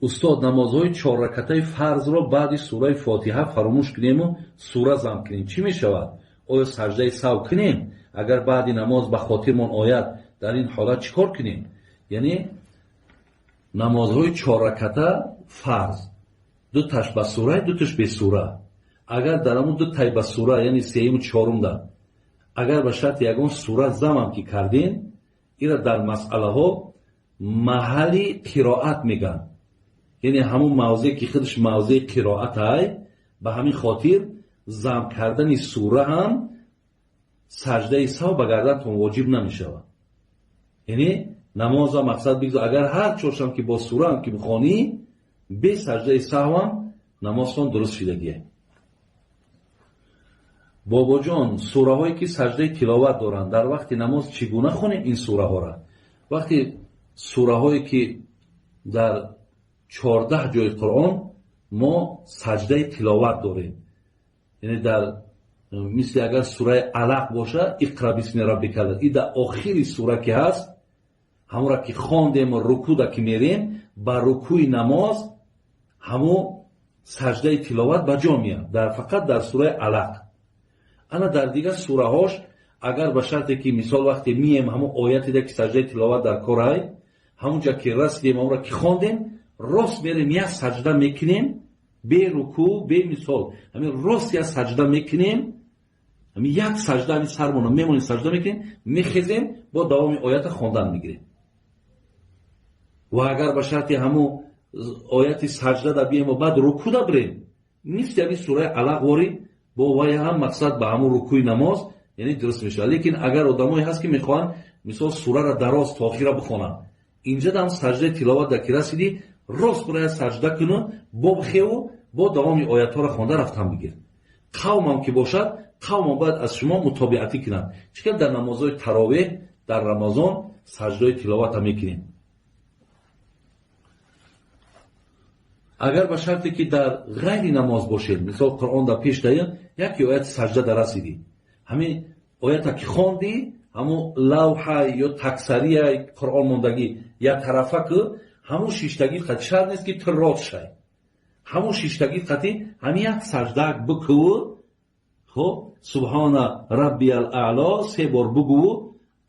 Устод, намозҳои чорракатаи фарзро баъди сураи Фотиҳа фаромӯш кунему сура зам кунем, чӣ мешавад? Оё саҷдаи сав кунем? Агар баъди намоз ба хотирмон ояд, дар ин ҳолат чӣ кор кунем? Яъне намозҳои чорраката фарз, дуташ ба сура, дуташ бесура. Агар дар ҳамун дутай ба сура, яъне сеюму чорумда, агар ба шарти ягон сура замам ки кардем, ира дар масъалаҳо маҳалли қироат мегӯянд. Яъне ҳамун мавзее ки худаш мавзеи қироат ай, ба ҳамин хотир зам кардани сура ҳам саҷдаи сав ба гардантон воҷиб намешавад. Яъне намоза мақсад бигзор, агар ҳар чоршам ки бо сураам ки бихонӣ, бе саҷдаи саҳвам намозтон дуруст шидагие. Бобоҷон, сураҳое ки саҷдаи тиловат доранд, дар вақти намоз чӣ гуна хонем ин сураҳоро? Вақти сураҳое ки дар 14 ҷои Қуръон мо саҷдаи тиловат дорем, яъне дар мисли агар сураи Алақ боша, иқра бисми раббика, и дар охири сура ки ҳаст, ҳамонро ки хондему рукӯда ки мерем, ба рукӯи намоз ҳамо саҷдаи тиловат ба ҷо меяд, дар фақат дар сураи Алақ. Ана дар дигар сураҳош агар ба шарте ки мисол вақте мием ҳамо оятеда ки саҷдаи тиловат дар корай, ҳамонҷа ки расидем, ҳамонро ки хондем, рост мерем як саҷда мекунем, бе рукӯ, бе мисол, ҳамин рост як саҷда мекунем, ҳамин як саҷда, ҳамин сармона мемонем, саҷда мекунем, мехезем, бо давоми оята хондан мегирем. Ва агар ба шарти ҳамун ояти саҷдада бием ва баъд рукӯда бирем, мисли ҳамин сураи Алақ ворӣ, бо вай ҳам мақсад ба ҳамун рукӯи намоз, яъне дуруст мешавад. Лекин агар одамое ҳаст ки мехоҳанд мисол сураро дароз то охира бихонанд, инҷа дам саҷдаи тиловат дар ки расидӣ, рост бурая саҷда куну, бо бихеву бо давоми оятҳоро хонда рафтан бигир. Қавмам ки бошад, қавмам бояд аз шумо мутобиатӣ кунанд. Чӣ дар намозҳои таровеҳ дар Рамазон саҷдаи тиловата мекунем. Агар ба шарте ки дар ғайри намоз бошед, мисол Қуръон дар пеш даён, яке ояти саҷда дар расидӣ, ҳамин оята ки хондӣ, ҳамун лавҳа ё таксария Қуръон мондагӣ як тарафа ку, ҳамун шиштагӣ қати шарт нест ки ту рост шай, ҳамун шиштагӣ қати ҳамин як саҷдаак бикуву, хоб, субҳона раббиял аъло се бор бугуву,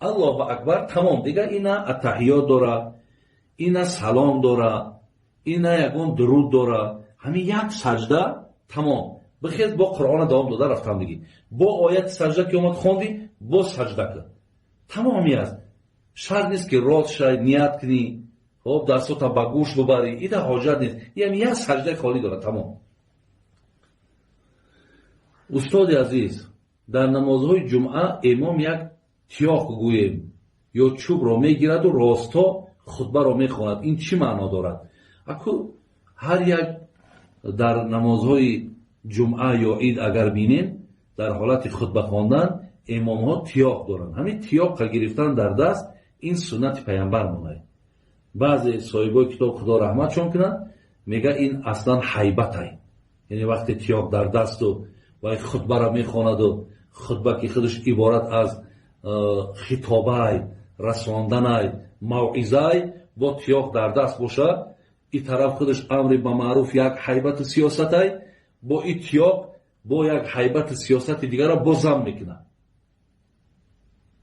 Аллоҳу акбар, тамом. Дигар ина аттаҳиёт дора, ина салом дора, ина ягон дуруд дора, ҳамин як саҷда тамом. Бихез, бо Қуръона давом дода рафтан бигӣ, бо ояти саҷда ки омад хондӣ, бо саҷда кун, тамоми аст. Шарт нест ки рост шай, ният кунӣ, хоб, дастҳота ба гӯш бубарӣ, ида ҳоҷат нест. Ям як саҷдаи холӣ дорад, тамом. Устоди азиз, дар намозҳои ҷумъа имом як тиёқ гӯем ё чӯбро мегираду росто хутбаро мехонад, ин чӣ маъно дорад? Аку ҳар як дар намозҳои ҷумъа ё ид агар бинем, дар ҳолати хутба хондан имомҳо тиёқ доранд. Ҳамин тиёққа гирифтан дар даст ин суннати паямбар монад. Баъзе соҳибои китоб, худо раҳматшон кунад, мега ин аслан ҳайбатай. Яъне вақте тиёқ дар дасту вай хутбаро мехонаду, хутба ки худаш иборат аз хитобай, расонданай, мавъизай, бо тиёқ дар даст бошад, и тараф худаш амри ба маъруф як ҳайбату сиёсатай, бо и тиёқ бо як ҳайбату сиёсати дигарро боз зам мекунад.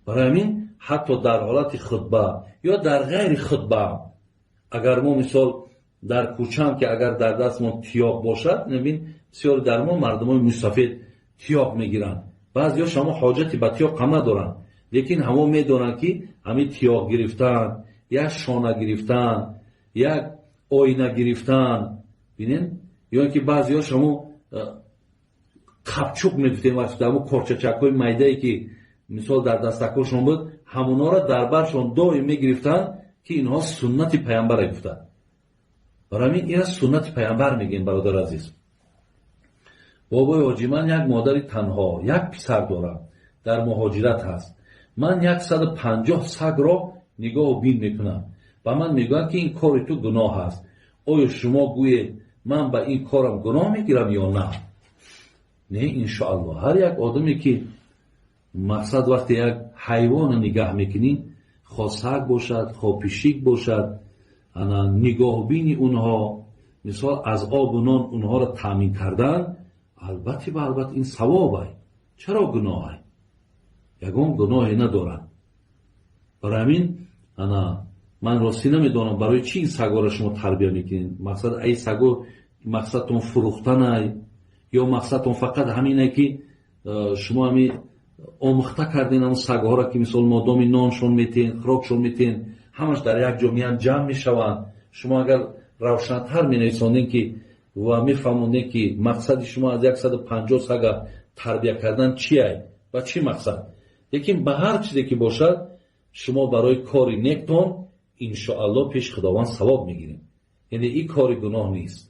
Барои ҳамин ҳатто дар ҳолати хутба ё дар ғайри хутба, агар мо мисол дар кӯчаам ки агар дар дастмон тиёқ бошад, бин бисёр дар мо мардумои мусафед тиёқ мегиранд. Баъзеҳо шумо ҳоҷати ба тиёқ ҳам надоранд, лекин ҳамо медонанд ки ҳамин тиёқ гирифтан, як шона гирифтан, як оина гирифтан, бинен, ё инки баъзеҳо шумо қапчуқ мегуфтем, вақте ҳамо корчачакҳои майдае ки мисол дар дастакҳошон буд, ҳамонҳоро дар баршон доим мегирифтанд ки инҳо суннати паямбаре гуфтанд. Барои ҳамин ина суннати паямбар мегӯем, бародари азиз. Бобои ҳоҷӣ, ман як модари танҳо, як писар дорам, дар муҳоҷират ҳаст. Ман 150 сагро нигоҳу бин мекунам. Ба ман мегӯянд ки ин кори ту гуноҳ аст. Оё шумо гӯед ман ба ин корам гуноҳ мегирам ё на? Не, иншоаллоҳ. Ҳар як одаме ки мақсад вақте як ҳайвонро нигаҳ мекунӣ, хо саг бошад, хо пишик бошад, Ана нигоҳбини онҳо, мисол, аз обу нон онҳоро таъмин кардан, албатта ба албатта ин савобай. Чаро гуноҳай? Ягон гуноҳе надорад. Барои ҳамин, ана, ман ростӣ намедонам, барои чӣ ин сагоро шумо тарбия мекунед. Мақсад ай саго, мақсадтон фурӯхтанай ё мақсадтон фақат ҳамине, ки шумо ҳами омӯхта карден ҳамн сагҳоро, ки мисол модоми ноншон метиҳен, хӯрокшон метиҳен, ҳамаш дар як ҷо меянд, ҷамъ мешаванд. Шумо агар равшантар менависондем ки ва мефаҳмондем, ки мақсади шумо аз 150 сага тарбия кардан чиай ва чӣ мақсад. Лекин ба ҳар чизе ки бошад, шумо барои кори нектон, иншоалло, пеши Худованд савоб мегирем. Яъне ин кори гуноҳ нест.